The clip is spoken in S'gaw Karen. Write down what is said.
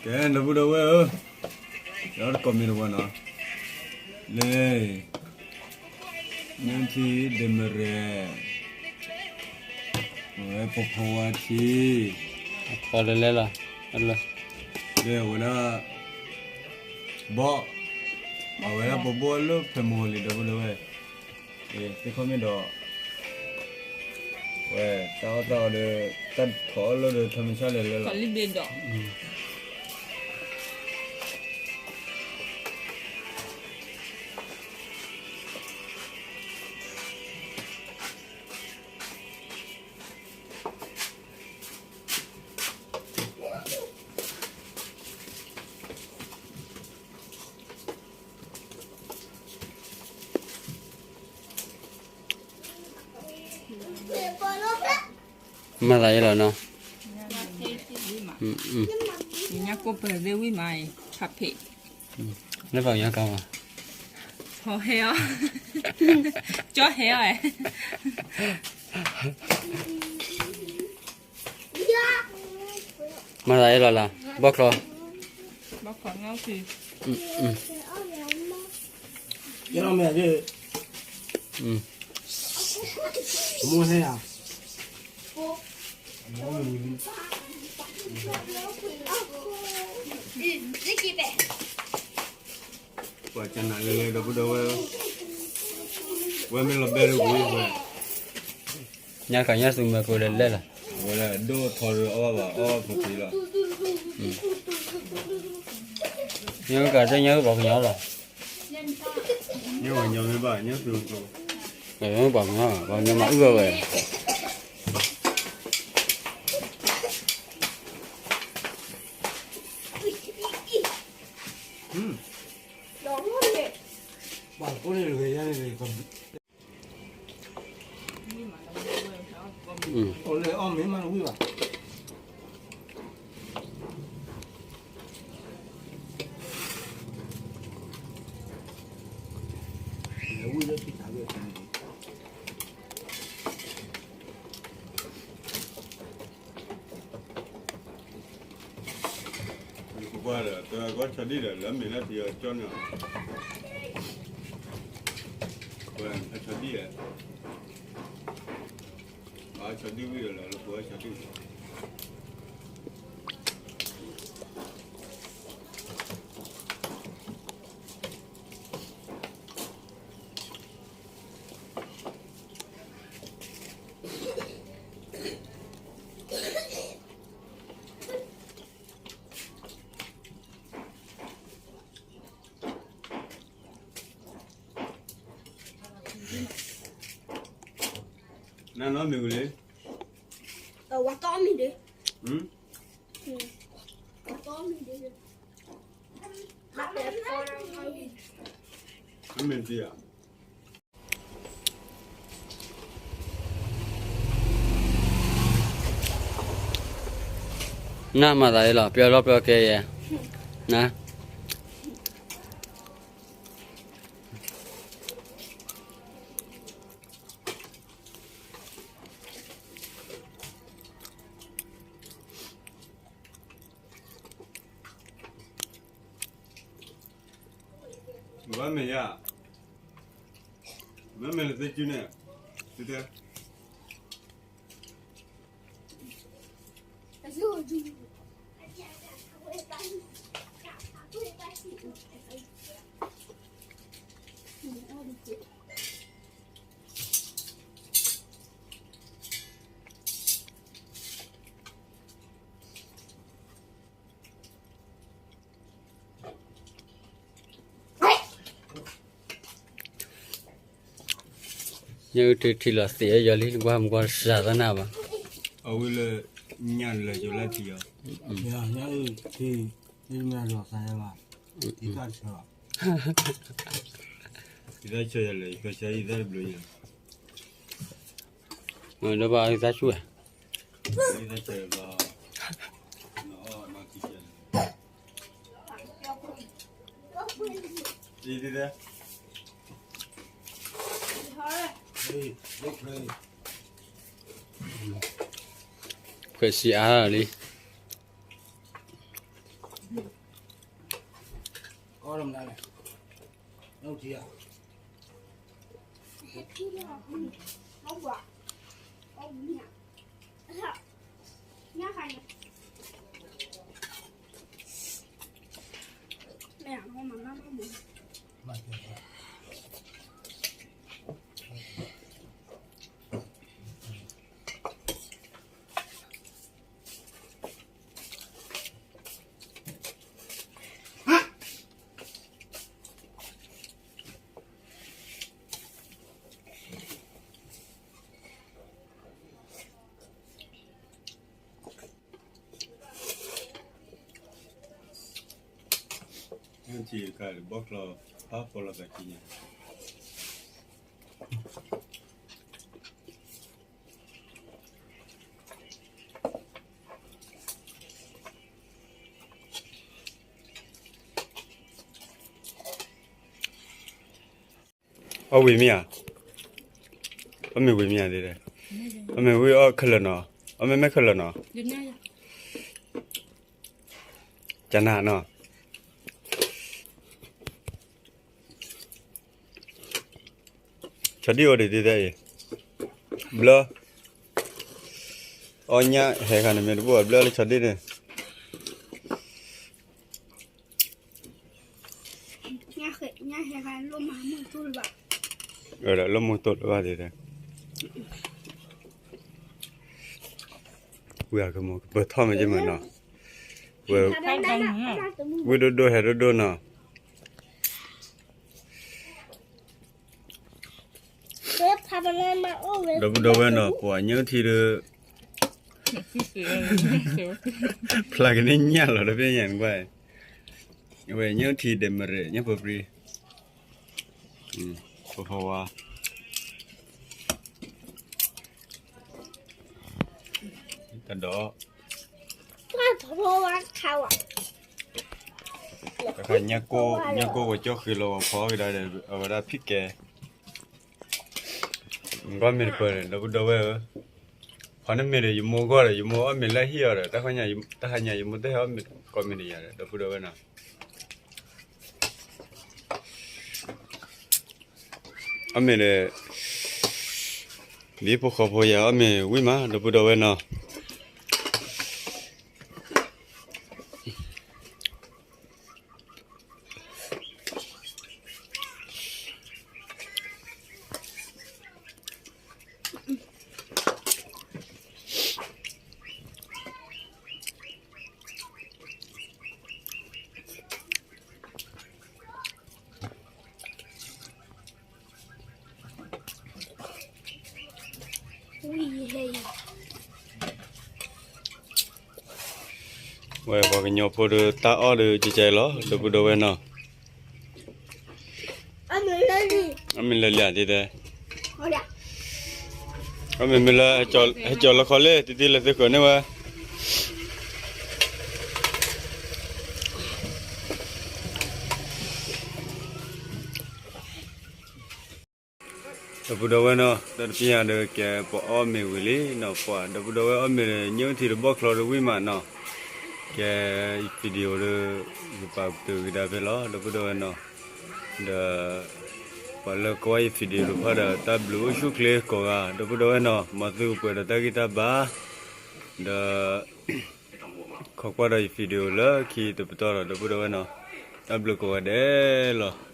ကဲ ဒီပုၢ်ဒီဝဲၢ်ဧၢ, ဒီးတကိးမံၤတဝီနီၤ, လၢ နထံၣ်ဒ့မရဲၣ်, အဝဲပဖိဝါထံ, အဖီလၢလဲလီၤ, လၢ လၢအဝဲဒၣ် ဘီၣ်, အဝဲဒၣ်ပဘိၣ်လၢဖဲမဟိလံ ဒီပုၢ်ဒီဝဲၢ်, သ့ၣ်ခီမ့ၢ်ဒီး ဝဲ တၢ်အီၣ်တၢ်အီဒီး တၢ်ထီၣ်အီၣ်လီၤဒီး ထီမ့ၢ်ဆၣ်လဲၤလဲၤလီၤ ကလံၤဘ့ၣ်ဒီး မၤသးအံၤလီၤနီၤ, ညါကိးပၢၤသ့ၣ်ဝံၤမးအံၤ ဖးဖ့း, လၢပှၤကညီကီၢ်မး, ဟီဟဲအီၤ, ကၠီဟဲအီၤ, မၤသးအံၤလီၤလၢ ဘီၣ်ချီ, ဘီၣ်ချီ, ယမ့ၢ်မိၢ်ဟဲယၤ, ပှၤကနၤလဲၤလဲၤ ဒီပုၢ်ဒီဝဲၢ်, ဝဲမ့ၢ်လီၤဘဲတဝံၤဝဲ ညါခါညါသူမၤကိးလဲၤလဲၤလီၤ, ဝဲဒၣ်ဒိၣ်ထီဒီးအီၣ်ဘၣ်အီၣ်ဖးဖ့းလီၤ, ညါကတၢၢ်ညါပှၤကညီလီၤ, ညါပှၤကညီမ့ၢ်ဘၣ် ညါသူမၤကိး, ပှၤကညီ ပှၤကညီမၤအုၣ်အီၣ်ဝဲ ပကွၢ်ဒီး တဂီၤဆီဒံၣ်ဒီး လၢမ့ၢ်လၢပယီၤကၠီန့ၣ်, ပှၤဆီဒံၣ်, ပှၤဆီဒံၣ်ဝံၤဒီး လၢပှၤဆီဒံၣ် နနီၢ်မ့ၢ်ဝံၤလံ, ဝါတီမ့ၢ်ဒ့, ဝါတီမ့ၢ်ဒ့, မ့ၢ်တံၢ်ဧါ. နမၤသးအံၤလီၤ ပျီလီၤပျီကဲယဲ, န ဘၣ်မ့ၢ်ယါ, မ့မ့ၢ်လၢသ့ၣ်ကုန့ၣ်, သုတဲ ညၣ်အုၣ်ထံထံလီၤသ့ၣ်အယီၤလံ နကွၢ်မကွၢ်စှၤသနၢ်ဘၣ်. အဝဲလၢ ညၣ်လၢယိၤလၢထံအီၤ, ညၣ်အုၣ်ထံထံမ့ၢ်လီၤသးယဘၣ်, ယသးဆၢ, ယသးဆၢယလဲၣ် ယသးဆၢယသးတဘျုးညါ, မ့ၢ်ဒီးဘၣ်ယသးဆူၣ်ဝဲ, ယသးဆၢဘျီ, နအီၣ်မၤခံဆၢ, ယသး ခွဲးဆံးအါလံ. ထံၣ်တခါဒီး ဘီၣ်ချီ ဖးဖီလီၤသးခံညါ အီၣ်ဝံၤမ့ၢ်ဧါ, အီၣ်မ့ၢ်ဝံၤမ့ၢ်ဧါဒ်လဲၣ်, အီၣ်မ့ၢ်ဝံၤအီၣ်ခဲလၢာ်နီၤ, အီၣ်မ့ၢ်မဲၢ်ခဲလၢာ်နီၤ, ကနၣ်နီၤ, ဆီဒံၣ်အိၣ်ဒံးဒ်လဲၣ်အံၤ, ဘျၢ, အီၣ်ညၣ်ဟဲခါန့ၣ်မ့ၢ်တဘၣ်ဘျၢလၢဆီဒံၣ်န့ၣ် ညၣ်ဟဲခါလိၣ်မၤမုၢ်တိၢ်လၢၤဘၣ်, ဒီးလိၣ်မုၢ်တိၢ်လၢၤဘၣ်ဒ်လဲၣ်, ဝံၤအကမူကပၢၤထီၣ်မ့ၢ်ကမုာ်နီၤ, ဝံၤဒိၣ်ဒိၣ်ဟဲဒိၣ်ဒိၣ်နီၤ ဒီပုၢ်ဒီဝဲၢ်နီၤ ပှၤညၣ်ထံဒီး ဖျါကန့ၢ်ညၣ်လီၤတဘ့ၣ်ညါနကွၢ်, အဝဲညၣ်ထံဒဲးမရဲၣ် ညၣ်ပပြံ, ဖိဖီဝါ, တၢ်ဒီး တခါ ညၣ်ကိၢ်ဝဲကၠီဃံလီၤဝဲဖီကဒါဒီး အဝဲဒၣ်ဖံးကဲ, ကွၢ်မ့ၢ်တပၢၢ်ဒီး ဒီပုၢ်ဒီဝဲၢ်ဧၢ, ဖီန့ၣ်မ့ၢ်ဒီး ယမိၢ်ဂီၢ်ဒီး ယမိၢ်အီၣ်မ့ၢ်လၢဟံၣ်အီၤဒီး တၢ်ခါညါယမိၢ်တဟဲအီၣ်မ့ၢ်ကိးမံၤဒ်ယၤဒီး ဒီပုၢ်ဒီဝဲၢ်နီၤ အီၣ်မ့ၢ်ဒီး ဒ်ဖိဃီဖိယၤအီၣ်မ့ၢ်ဝံၣ်မး ဒီပုၢ်ဒီဝဲၢ်နီၤ ဝဲပှၤကညီဖိဒီးတၢ်အီၣ်ဒီးကကဲလီၤ ဒီပုၢ်ဒီဝဲၢ်နီၤ အမ့ၢ်လၢလံၤဧါဒ်လဲၣ်, အမ့ၢ်မ့ၢ်လၢ ဟဲကၠီၤလၢခီလ့ၣ် တံၤတံၤလၢသုးဃၢၤန့ၢ်ဝဲ ဒီပုၢ်ဒီဝဲၢ်နီၤ တၢ်တပျံၤယၤဒီးကဲပှၤအီၣ်မ့ၤဝံၤလံနီၤ ပှၤဒီပုၢ်ဒီဝဲၢ်အီၣ်မ့ၤဒီး ညၣ်ထံဒီးဘီၣ်ချီဒီးဝံၣ်မးနီၤ ကဲ video ဒီး ယပာ်ပတုာ်ကဒါဖဲလီၤ ဒီပုၢ်ဒီဝဲၢ်နီၤ ဒီး ပှၤလၢကွၢ်ယ video တဖၣ်ဒီး တၢ်ဘျုးအိၣ်ဆူၣ်ချ့ကိးဂၤ ဒီပုၢ်ဒီဝဲၢ်နီၤ မ်သုကပှဲၤဒီးတၢ်ဂံၢ်တၢ်ဘါ ဒီး ခိးကွၢ်ဒီးယ video လၢခံတပတီၢ်ဒီး ဒီပုၢ်ဒီဝဲၢ်နီၤ တၢ်ဘျုးကိးဂၤဒဲးလီၤ